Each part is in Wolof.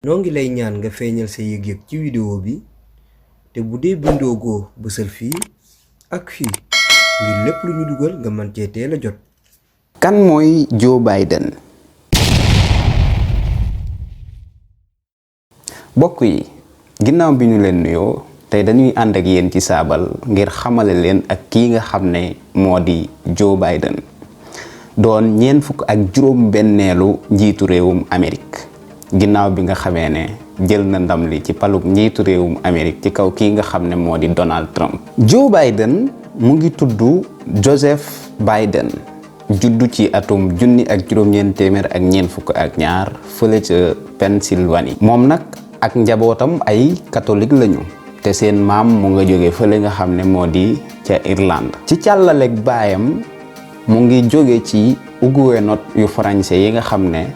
noo ngi lay ñaan nga feeñal sa yëg-yëg ci vidéo bi te bu dee bindoo goo bësal fii ak fii ngir lépp lu ñu dugal nga mën cee teel a jot. kan mooy Joe Biden? bokk yi ginnaaw bi ñu leen nuyoo tey dañuy ànd ak yéen ci saabal ngir xamale leen ak kii nga xam ne moo di Joe Biden doon 46 njiitu réewum Amérique ginnaaw bi nga xamee ne jël na ndam li ci palug njiitu réewum Amérique ci kaw kii nga xam ne moo di Donald Trump. Joe Biden mu ngi tudd Joseph Biden juddu ci atum 1942 fële ca Pennsylvanie. moom nag ak njabootam ay catholique lañu te seen maam mu nga jóge fële nga xam ne moo di ca Irlande. ci càllaleeg baayam mu ngi jóge ci huguenot yu français yi nga xam ne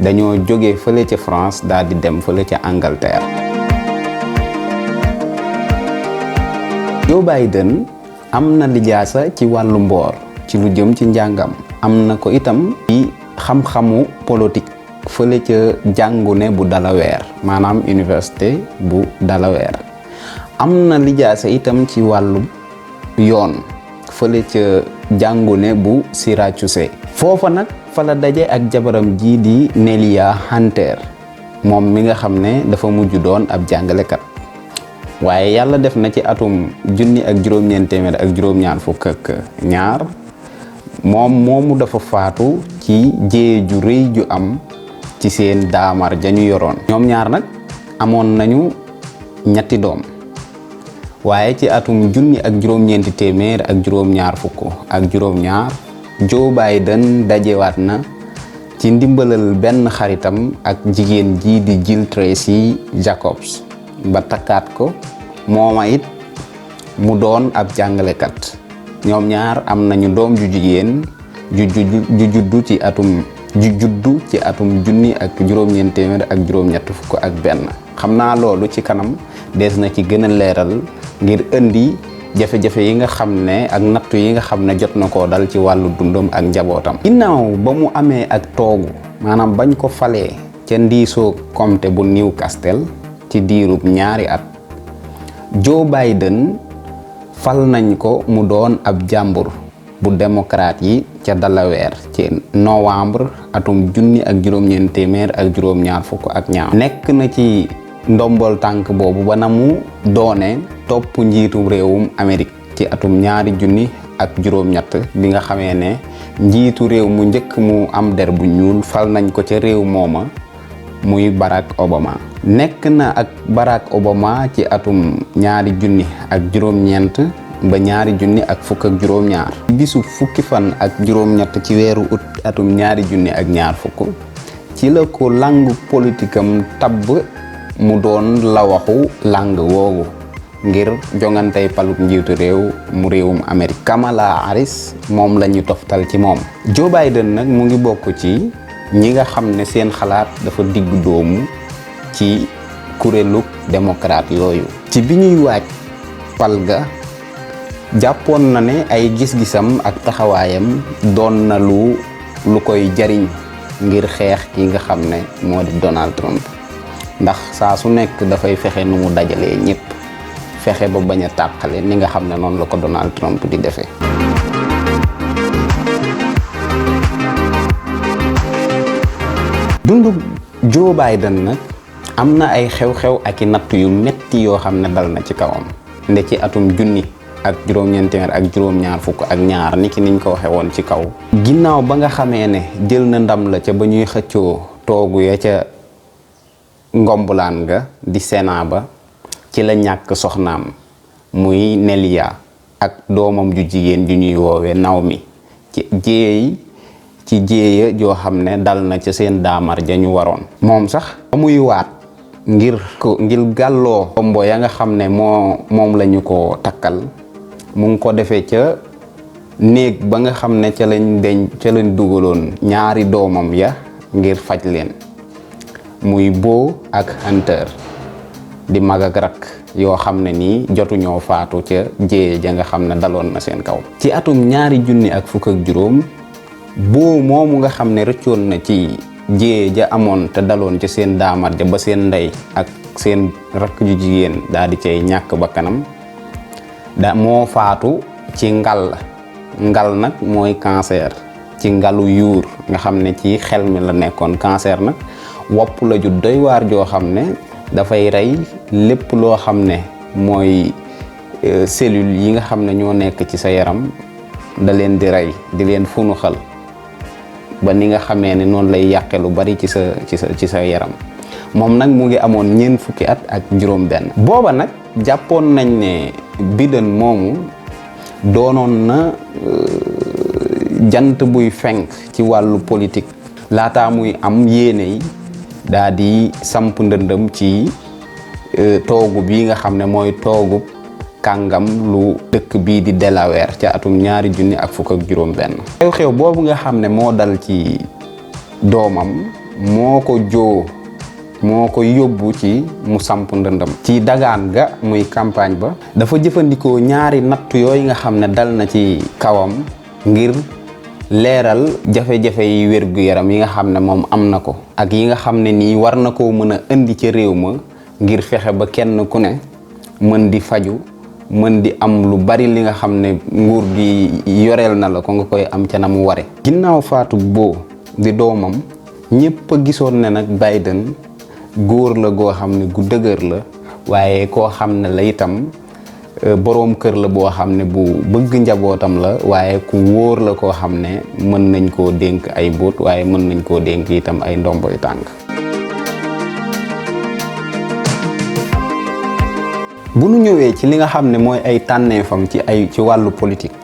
dañoo jóge fële ca France daal di dem fële ca Angleterre. Joe Biden am na lijaasa ci wàllu mboor ci lu jëm ci njàngam. am na ko itam ci xam-xamu politique fële ca jàngune bu Delaware maanaam université bu Delaware. am na lijaasa itam ci wàllu yoon fële ca jàngune bu Syracuse. foofa nag fa la daje ak jabaram ji di Nelia Hunter moom mi nga xam ne dafa mujj doon ab jàngalekat waaye yàlla def na ci atum 1942 moom moomu dafa faatu ci jéye ju rëy ju am ci seen daamar ja ñu yoroon. ñoom ñaar nag amoon nañu ñetti doom waaye ci atum 1942 Joe Biden dajewaat na ci ndimbalal benn xaritam ak jigéen ji di Jill Tracy Jacobs ba takkaat ko mooma it mu doon ab jàngalekat. ñoom ñaar am nañu doom ju jigéen ju juddu ci atum 1941. xam naa loolu ci kanam des na ci gën a leeral ngir indi jafe-jafe yi nga xam ne ak nattu yi nga xam ne jot na koo dal ci wàllu dundam ak njabootam. ginnaaw ba mu amee ak toogu maanaam bañ ko falee ca ndiisoo comté bu Newcastle ci diirub 2 at Joe Biden fal nañ ko mu doon ab jàmbur bu démocrate yi ca Delaware ci novembre atum 1942. nekk na ci ndombol tànk boobu ba na mu doone topp njiitu réewum Amérique ci atum 2003 bi nga xamee ne njiitu réew mu njëkk mu am der bu ñuul fal nañ ko ca réew mooma muy Barack Obama. nekk na ak Barack Obama ci atum 2009 ba 2012. bisu fukki fan ak juróom-ñett ci weeru août atum 2020 ci la ko langue politikam tabb mu doon la waxu langue woowu ngir jongantey palug njiitu réew mu réewum Amérique. Kamala Harris moom la ñu toftal ci moom. Joe Biden nag mu ngi bokk ci ñi nga xam ne seen xalaat dafa digg doomu ci kuréelu démocrate yooyu. ci bi ñuy waaj pal ga jàppoon na ne ay gis-gisam ak taxawaayam doon na lu koy jariñ ngir xeex ki nga xam ne moo di Donald Trump ndax saa su nekk dafay fexe nu mu dajalee ñëpp fexe ba bañ a tàqale ni nga xam ne noonu la ko Donald Trump di defee. dundu Joe Biden nag am na ay xew-xew ak i natt yu metti yoo xam ne dal na ci kawam nde ci atum 1942 niki niñ ko waxe woon ci kaw. ginnaaw ba nga xamee ne jël na ndam la ca ba ñuy xëccoo toogu ya ca ngombulaan ga di Sénat ba ci la ñàkk soxnaam muy Nelia ak doomam ju jigéen ju ñuy woowee Naomi ci jéeya joo xam ne dal na ca seen daamar ja ñu waroon. moom sax ba muy waat ngir gàlloo tombo ya nga xam ne moom lañu ko takkal mu ngi ko defee ca néeg ba nga xam ne ca lañ dugaloon ñaari doomam ya ngir faj leen muy Beau ak Hunter di mag ak rak yoo xam ne nii jotuñoo faatu ca jéye ja nga xam ne daloon na seen kaw. ci atum 2015 Beau moomu nga xam ne rëccoon na ci jiyee ja amoon te daloon ci seen daamar ja ba seen ndey ak seen rakk ju jigéen daal di cay ñàkk bakkanam moo faatu ci ngal nag mooy cancer ci ngalu yuur nga xam ne ci xel mi la nekkoon. cancer nag wopp la ju doy waar joo xam ne dafay rey lépp loo xam ne mooy cellules yi nga xam ne ñoo nekk ci sa yaram, da leen di rey di leen funuxal ba ni nga xamee ne noonu lay yàqe lu bari ci sa yaram. moom nag mu ngi amoon 4 fukki at ak juróom-benn. booba nag jàppoon nañ ne Biden moomu doonoon na jant buy fenk ci wàllu politique laataa muy am yéene yi daa di samp ndëndëm ci toogu bii nga xam ne mooy toogu kàngam lu dëkk bii di Delaware ca atum 2021. xew-xew boobu nga xam ne moo dal ci doomam moo ko yóbbu ci mu samp ndëndëm ci dagaan ga muy campagne ba. dafa jëfandikoo ñaari nattu yooyu nga xam ne dal na ci kawam ngir leeral jafe-jafe yi wér-gu-yaram yi nga xam ne moom am na ko ak yi nga xam ne nii war na koo mën a indi ci réew ma ngir fexe ba kenn ku ne mën di faju, mën di am lu bari li nga xam ne nguur gi yoreel na la ko nga koy am ca na mu ware. ginnaaw faatu boo di doomam ñépp a gisoon ne nag Biden góor la goo xam ne gu dëgër la, waaye koo xam ne la itam boroom kër la boo xam ne bu bëgg njabootam la, waaye ku wóor la koo xam ne mën nañ koo dénk ay mbóot, waaye mën nañ koo dénk itam ay ndomboy tànk. bu nu ñëwee ci li nga xam ne mooy ay tànneefam ci wàllu politique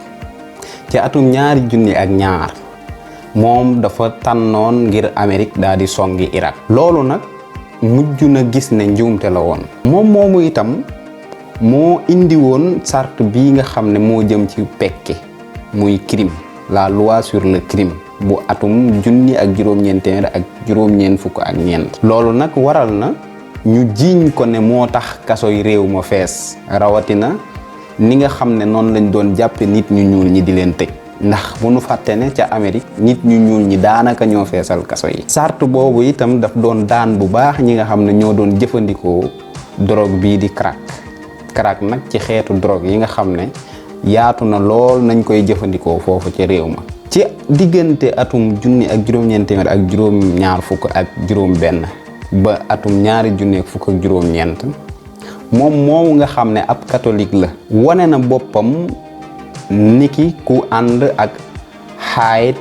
ci atum 2002 moom dafa tànnoon ngir Amérique daal di songi Irak. loolu nag mujj na gis ne njuumte la woon. moom moomu itam moo indi woon charte bii nga xam ne moo jëm ci pekke muy crime, la loi sur le crime bu atum 1994. loolu nag waral na ñu jiiñ ko ne moo tax kaso yi réew ma fees, rawatina ni nga xam ne noonu lañ doon jàppe nit ñu ñuul ñi di leen tëj. ndax bu nu fàtte ne ca Amérique nit ñu ñuul ñi daanaka ñoo feesal kaso yi. charte boobu itam daf doon daan bu baax ñi nga xam ne ñoo doon jëfandikoo drogue bii di crack nag ci xeetu drogue yi nga xam ne yaatu na lool nañ koy jëfandikoo foofu ci réew ma. ci diggante atum 1924 ba atum 2024 moom moomu nga xam ne ab catholique la wane na boppam niki ku ànd ak Hyde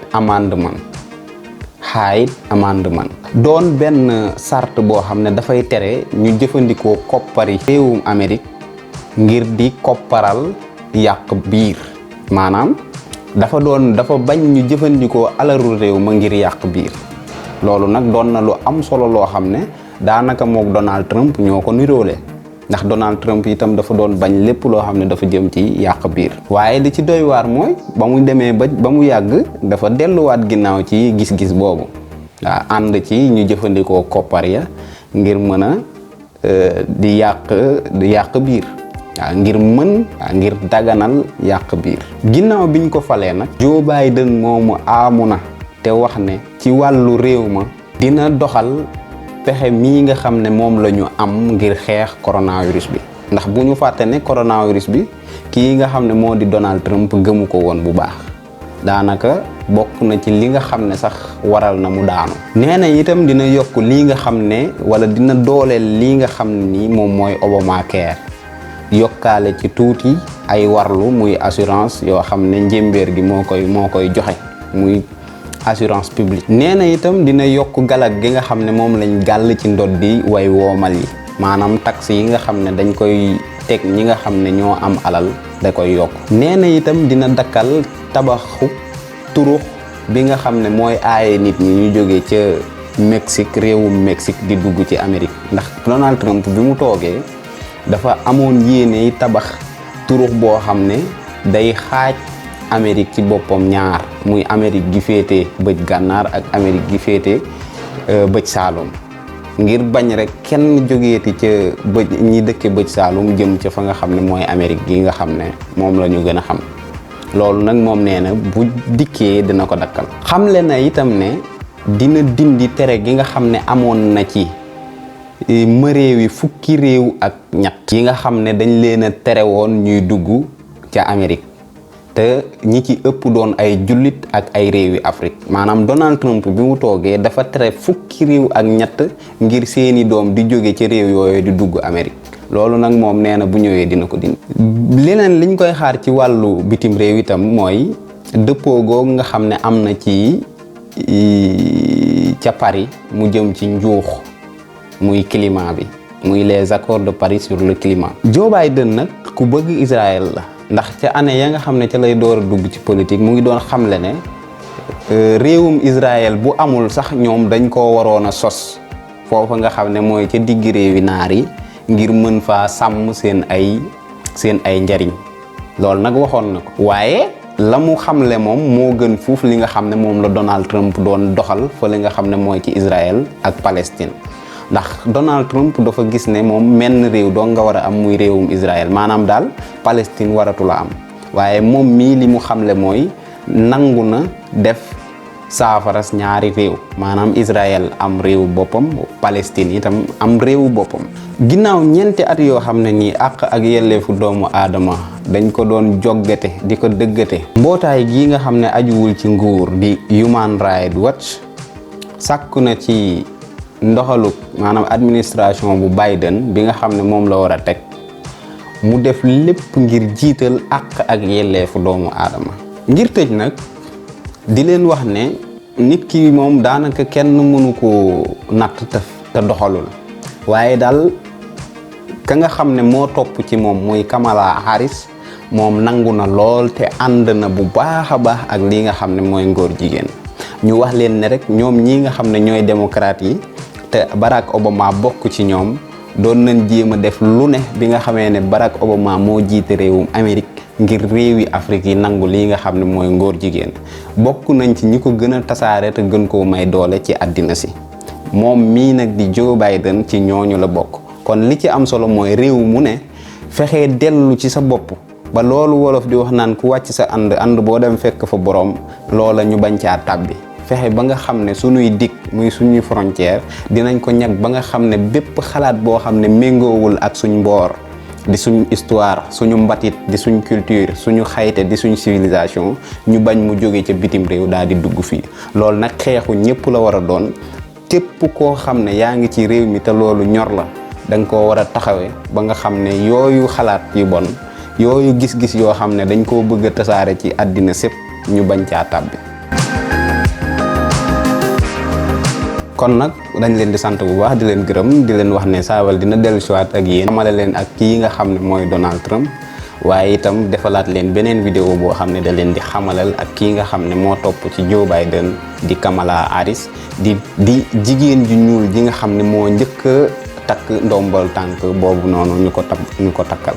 Amendment doon benn charte boo xam ne dafay tere ñu jëfandikoo koppari réewum Amérique ngir di kopparal yàq biir. maanaam dafa bañ ñu jëfandikoo alalu réew ma ngir yàq biir. loolu nag doon na lu am solo loo xam ne daanaka mook Donald Trump ñoo ko niroole, ndax Donald Trump itam dafa doon bañ lépp loo xam ne dafa jëm ci yàq biir. waaye li ci doy waar mooy ba mu demee ba mu yàgg dafa delluwaat ginnaaw ci gis-gis boobu. waaw ànd ci ñu jëfandikoo koppar ya ngir mën a di yàq biir. waaw ngir daganal yàq biir. ginnaaw biñ ko falee nag Joe Biden moomu aamu na te wax ne ci wàllu réew ma dina doxal pexe mii nga xam ne moom la ñu am ngir xeex coronavirus bi. ndax bu ñu fàtte ne coronavirus bi kii nga xam ne moo di Donald Trump gëmu ko woon bu baax, daanaka bokk na ci li nga xam ne sax waral na mu daanu. nee na itam dina yokk lii nga xam ne wala dina dooleel lii nga xam ne nii moom mooy Obamacare, yokkaale ci tuuti ay warlu muy assurance yoo xam ne njëmbeer gi moo koy joxe muy assurance publique. nee na itam dina yokk galak gi nga xam ne moom lañ gàll ci ndoddi way woomal yi, maanaam taxe yi nga xam ne dañ koy teg ñi nga xam ne ñoo am alal da koy yokk. nee na itam dina dakkal tabaxu turux bi nga xam ne mooy aaye nit ñi ñu jógee ca Mexique, réewum Mexique di dugg ci Amérique. ndax Donald Trump bi mu toogee dafa amoon yéene tabax turux boo xam ne day xaaj Amérique ci boppam ñaar, muy Amérique gi féete bëj gànnaar ak Amérique gi féete bëj saalum, ngir bañ rek kenn jógeeti ca ñi dëkke bëj saalum jëm ca fa nga xam ne mooy Amérique gi nga xam ne moom la ñu gën a xam. loolu nag moom nee na bu dikkee dina ko dakkal. xamle na itam ne dina dindi tere gi nga xam ne amoon na ci réew yi fukki réew ak ñett yi nga xam ne dañ leen a tere woon ñuy dugg ca Amérique te ñi ci ëpp doon ay jullit ak ay réewi Afrique maanaam Donald Trump bi mu toogee dafa tere fukki réew ak ñett ngir seeni doom di jóge ci réew yooyu di dugg Amérique loolu nag moom nee na bu ñëwee dina ko dindi. leneen liñ koy xaar ci wàllu bitim réew itam mooy dëppoo googu nga xam ne am na ci ca Paris mu jëm ci njuux muy climat bi muy les accords de Paris sur le climat. Joe Biden nag ku bëgg Israël la ndax ca année ya nga xam ne ca lay door a dugg ci politique mu ngi doon xamle ne réewum Israël bu amul sax ñoom dañ koo waroon a sos foofa nga xam ne mooy ca digg réewi naar yi ngir mën faa sàmm seen ay njariñ loolu nag waxoon na ko waaye la mu xamle moom moo gën fuuf li nga xam ne moom la Donald Trump doon doxal fa li nga xam ne mooy ci Israël ak Palestine ndax Donald Trump dafa gis ne moom menn réew doo nga war a am muy réewum Israël maanaam daal Palestine waratu la am waaye moom mii li mu xamle mooy nangu na def saafaras ñaari réew maanaam Israël am réewu boppam Palestine itam am réewu boppam. ginnaaw ñeenti at yoo xam ne nii àq ak yelleefu doomu aadama dañ ko doon joggate di ko dëggate mbootaay gii nga xam ne ajuwul ci nguur di Human Rights Watch sàkku na ci ndoxalu maanaam administration bu Biden bi nga xam ne moom la war a teg mu def lépp ngir jiital àq ak yelleefu doomu aadama. ngir tëj nag di leen wax ne nit ki moom daanaka kenn mënu ko natt te doxalul waaye daal ka nga xam ne moo topp ci moom muy Kamala Harris moom nangu na lool te ànd na bu baax a baax ak li nga xam ne mooy ngóor jigéen. ñu wax leen ne rek ñoom ñi nga xam ne ñooy démocrate yi te Barack Obama bokk ci ñoom doon nañ jéem a def lu ne bi nga xamee ne Barack Obama moo jiite réewum Amérique ngir réewi Afrique yi nangu lii nga xam ne mooy ngóor jigéen bokk nañ ci ñi ko gën a tasaare te gën koo may doole ci àddina si moom mii nag di Joe Biden ci ñooñu la bokk. kon li ci am solo mooy réew mu ne fexee dellu ci sa bopp ba loolu wolof di wax naan ku wàcc sa ànd boo dem fekk fa borom loola ñu bañ caa tàbbi. fexe ba nga xam ne suñuy dig muy suñuy frontière dinañ ko ñag ba nga xam ne bépp xalaat boo xam ne méngoowul ak suñ mboor di suñ histoire suñu mbatit di suñ culture suñu xayte di suñ civilisation ñu bañ mu jóge ca bitim réew daal di dugg fii loolu nag xeexu ñëpp la war a doon képp koo xam ne yaa ngi ci réew mi te loolu ñor la da nga koo war a taxawee ba nga xam ne yooyu xalaat yu bon yooyu gis-gis yoo xam ne dañ koo bëgg a tasaare ci àddina sépp ñu bañ caa tàbbi. kon nag dañ leen di sant bu baax di leen gërëm di leen wax ne Saabal dina dellu siwaat ak yéen xamale leen ak kii nga xam ne mooy Donald Trump waaye itam defalaat leen beneen vidéo boo xam ne da leen di xamalal ak kii nga xam ne moo topp ci Joe Biden di Kamala Harris di jigéen ju ñuul ji nga xam ne moo njëkk a takk ndombal tànk boobu noonu ñu ko takkal.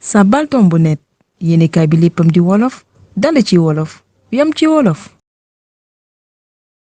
Sabaltombonet yéenekaay bi léppam di wolof dale ci wolof yam ci wolof